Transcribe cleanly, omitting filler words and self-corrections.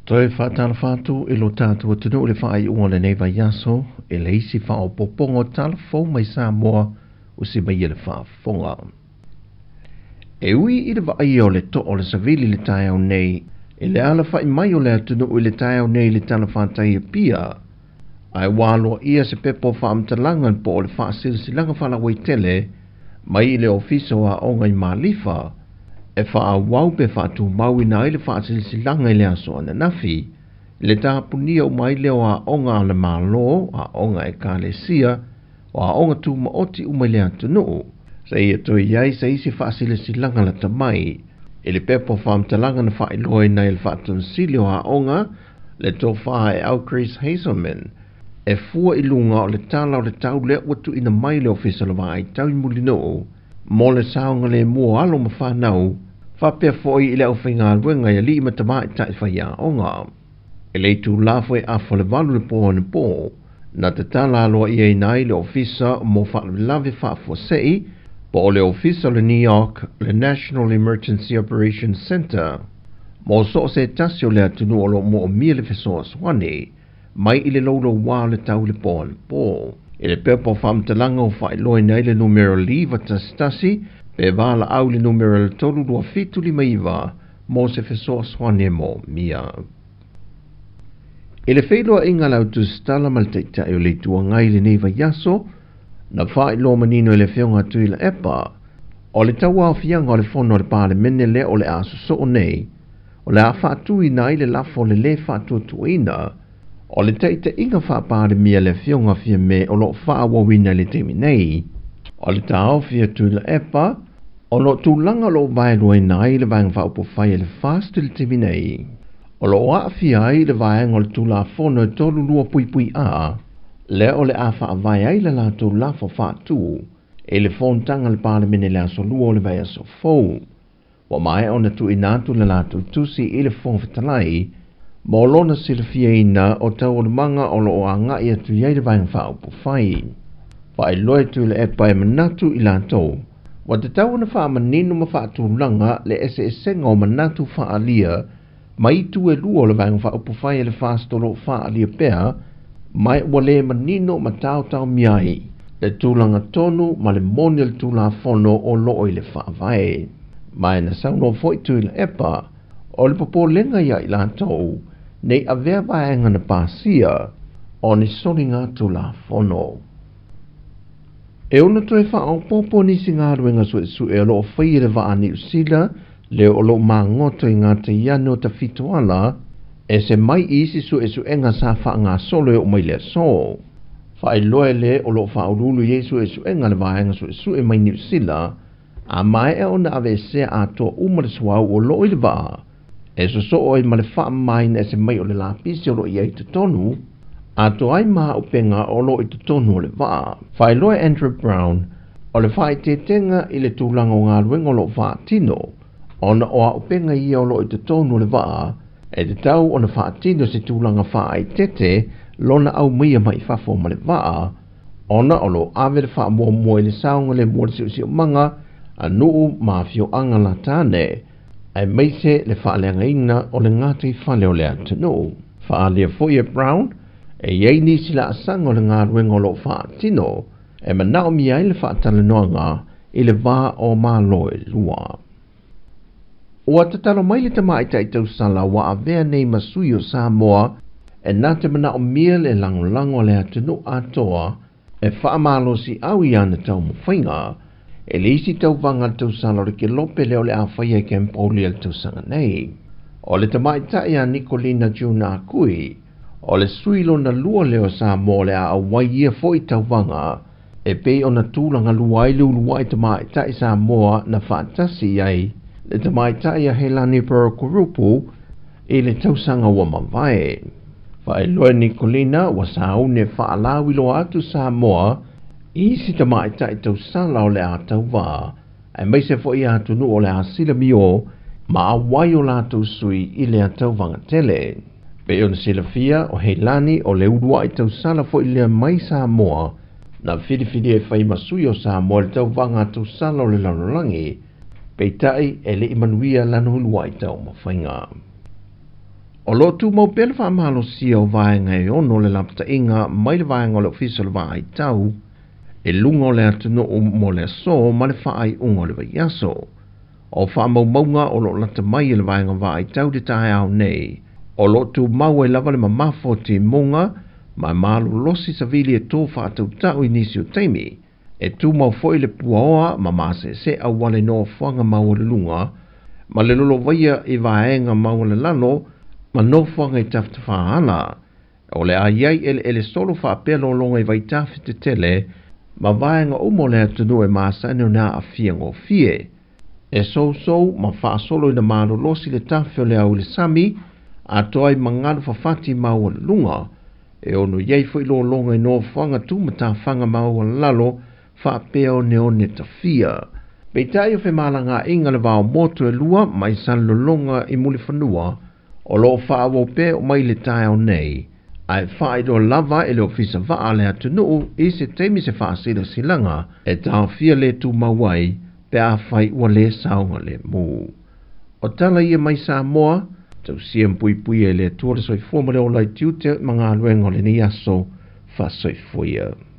Toe faatalofa atu i lo tatou atunuu i le faaiuga o lenei vaiaso i le isi faaopoopoga o tala fou mai Samoa ua si mai e le faafofoga. E ui i le vaaia o le too o le savili i le taeao nei, i le alafa'i mai o le atunuu i le taeao nei i le talafatai i Apia, ae ua aloaia se pepa o faamatalaga po o le faasilasilaga faalauaitele mai i le Ofisa o Aoga i Malifa, e faaauau pe faatumauina ai le faasilasilaga i le aso ananafi, i le tapunia uma ai lea o aoga a le Malo, aoga Ekalesia, o aoga tumaoti uma i le atunuu, seia toe i ai se isi faasilasilaga lata mai. I le pepa o faamatalaga na faailoaina e le Faatonesili o Aoga, le Tofa e au Chris Hazelman, e fua i luga o le tala o le tau lea ua tuuina mai le Ofisa o le Vaai Tau i Mulinuu, mo le saogalemu o alo ma fanau, faapea foi i le aufaigaluega i alii ma tamaitai faiaoga. I le itula foi e afa le 8 le po anapo, na tatala aloaiaina ai le Ofisa mo Faalavelave Faafuasei, po o le Ofisa o le NEOC, le National Emergency Operations Centre, mo so o se tasi o le atunuu o lo o moomia le fesoasoani, mai i le loulouā o le tau i le po anapo. I le pepa o faamatalaga o faailoaina ai le numera 911 pe valaau i le numera 32759 mo se fesoasoani e moomia. I le feiloaiga a le autusitala ma le Taitai o le Itu Agai i lenei vaiaso, na faailoa manino e le Afioga a Tuilaepa, o le tauaofiaga o le fono a le Palemene lea o le a sosoo nei, o le a faatuina ai le lafo o le lē faatuatuaina o le taitaiga faapalemia le Afioga Fiame o lo o faaauauina i le taimi nei. O le taofi a Tuilaepa, o lo o tulaga o lo o vaeluaina ai le Vaega Faaupufai a le FAST i le taimi nei, o lo o aafia ai le vaega o le Tulafono e 32 puipui A, lea o le a faavae ai le latou lafo faatu i le fonotaga a le Palemene i le aso Lua o le vaiaso fou. Ua maea ona tuuina atu le latou tusi i le Fofoga Fetalai mo lona silafiaina o taualumaga o lo o agai atu i ai le Vaega Faaupufai. Faailoa e Tuilaepa e manatu i latou, ua tatau ona faamanino ma faatulaga le eseesega o manatu faaalia mai itu e lua o le Vaega Faaupufai e le FAST o lo o faaalia pea, ma ua le manino ma taotaomia ai le tulaga tonu ma le moni o le Tulafono o lo o i le Faavae. Ma e na saunoa foi Tuilaepa, o le popolega ia i latou, nei avea vaega na pasia o ni soliga Tulafono. E ono toe faaopoopo nisi galuega suesue o lo o faia i le vaa Niu Sila lea o lo o magoto i gatai ane o Tafitoala, e se mai i isi suesuega sa faagasolo e oo mai le aso. Faailoa e le o lo o faauluulu i ai suesuega le vaega suesue mai Niu Sila, a maea ona aveesea atoa uma le suauu o lo o i le vaa, e sosoo ai ma le faamamaina ese mai o le lapisi o lo o i ai totonu, atoa ai ma auupega o lo o i totonu o le vaa. Faailoa e Andrew Brown, o le faaeteetega i le tulaga o galuega o lo o faatino, ona o auupega ia o lo o i totonu o le vaa, e tatau ona faatino se tulaga faaeteete lona aumaia mai fafo ma le vaa, ona o lo o ave le faamuamua i le saogalemu o le siosiomaga a nuu ma afioaga latane, aemaise le faaleagaina o le gataifale o le atunuu. Faaalia foi e Brown, e i ai nisi laasaga o le galuega o lo o faatino, e manaomia ai le faatalanoaga i le va o Malo e lua. Ua tatalo mai le tamaitai tausala ua avea nei ma sui o Samoa e na te manaomia le lagolago a le atunuu atoa e faamalosiau i ana taumafaiga e le isi tauvaga a le tausala o le kelope lea o le a faia i Cambodia le tausaga nei. O le tamaitai a Nikolina June Akui, o le sui lona lua lea o Samoa o le a auai ia foi tauvaga e pei ona tulaga lua ai le uluai tamaitai Samoa na faatasi ai le tamaitai a Helani Perukurupu i le tausaga ua mavae. Faailoa e Nikolina ua sauni e faalauiloa atu Samoa i isi tamaitai tausala o le a tauvā, aemaise foi atunuu o le a silamio ma auai o latou sui i lea tauvaga tele. Pei ona silafia o Heilani o le uluai tausala foi lea mai Samoa na filifili e fai ma sui o Samoa i le tauvaga tausala o le lalolagi, peitai e le i manuia lana uluai taumafaiga. O loo tumau pea le faamalosia o vaega e 6 le lapataiga mai le vaega o le Ofisa o le Vaai Tau i luga o le atunuu mo le aso ma le faaiuga o le vaiaso. O faamaumauga o loo lata mai e le vaega vaai tau le taeao nei. O loo tumau ai lava le mamafa o timuga ma malolosi savili e tō faatautau i nisi o taimi. E tumau foi le puaoa ma masese auala i nofoaga maualuluga ma le lolovaia i vaega maualalalo ma nofoaga i tafatafaala. O le a iai eleele solo faapea lologa i vaitafe tetele ma vaega uma o le atunuu e masani ona aafia gofie. E sousou ma faasolo ina malolosi le tafe o le au i le sami, atoa ai magalu fafati maualuluga. E ono iai foi lologa i nofoaga tumatafaga maualalalo faapea oneone tafia. Peitai o femalagaaiga le vaomotu e 2 mai Salelologa i Mulifanua o loo faaauau pea mai le taeao nei, ae faailoa lava e le Ofisa Vaa le atunuu i se taimi se faasilasilaga e taofia le tumau ai pe afai ua le saogalemu. O tala ia mai Samoa, tausia ma puipuia e le Atua le soifua ma le ola i tiute ma galuega o lenei aso faasoifua.